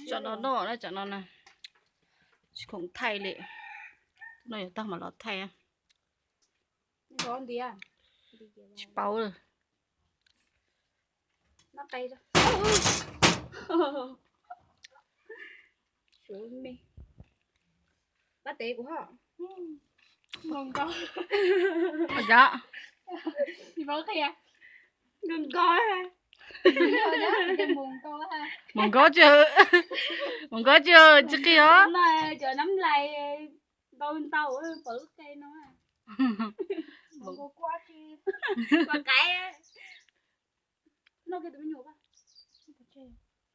Tsam no noj na, tsam no na, tsis khoom thaij li. No yuav tag mam los thaij. Tsis paub lawm. Pab tev kuv ho. Nkos. Nkos. Nkos tsis, nkos tsis, tsis qhia os. Cov nab lais ntau ntau pawv qe no.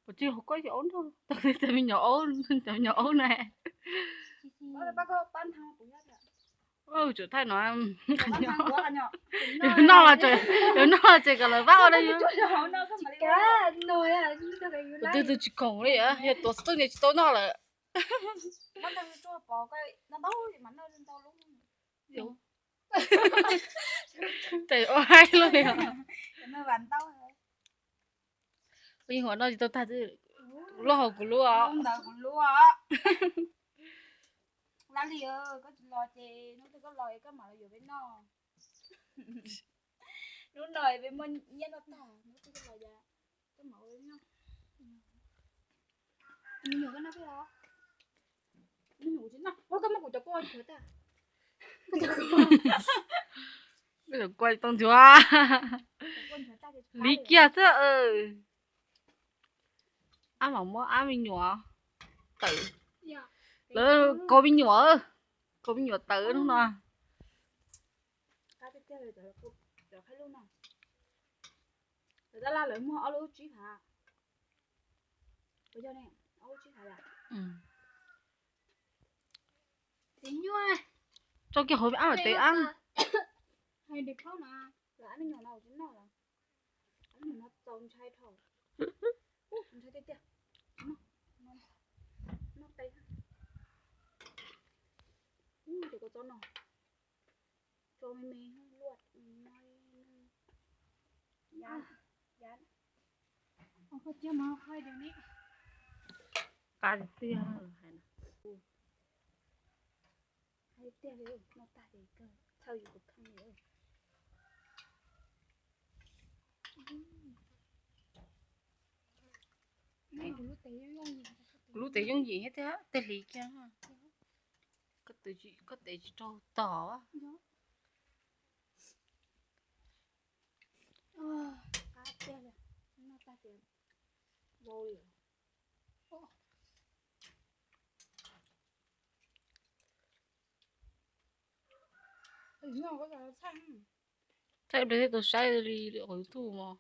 Pov tseg hauv koj cov aub nrog, cov me nyuam aub, cov me nyuam aub na. Tsum thaij no, yuav noj los, yuav noj los ces kom lawv pab ua da. Kuv twb tsis khoom li, yog tuav xov tooj ces tsis tau noj lawm. Tes ua haib luaj li os. Ua yeej huam noj tsis tau tag, kuv lub hauv kuv lub os. Ntawd kuv lub os. Lab Lis, koj tsis los ces hnub twg koj los koj mam los yuav peb noj. Hnub no peb muaj nyiaj noj tag, hnub twg koj los koj mam ua peb noj. Me nyuam koj noj peb os. Me nyuam kuv tsis noj, koj muab kuv cov kua nchuav tag. Koj cov kua tau nchuav. Liv kiag xwb. Ab mam muab ab me nyuam tawm. Lawv kaus me nyuam, kaus me nyuam tawm hnub no. Lawv tab laj lawv muag ob lub tsib phav. Puas yog ne? Ob lub tsib phav yom? Tsis nyuaj. Tso kiag hauv ab mam tev ab. Lawv ab me nyuam no tsis noj lawm. Ab me nyuam no txaus ntshai dhau. Ntshai tiag tiag. Noj, noj tes. Cov kua txob no. Tso me me luaj no. Yam, yam. Qab tiag hais na. Hais tiag li, noj tag ces kawg txhawj yus tus kheej li. Kuv lub tes yooj yim thiab, tej hliv kiag. Koj tes tsis raug tog. Qab tiag li, noj tag ces vau li. Thaij ib pliag thiaj tau saib li qhov YouTube mos.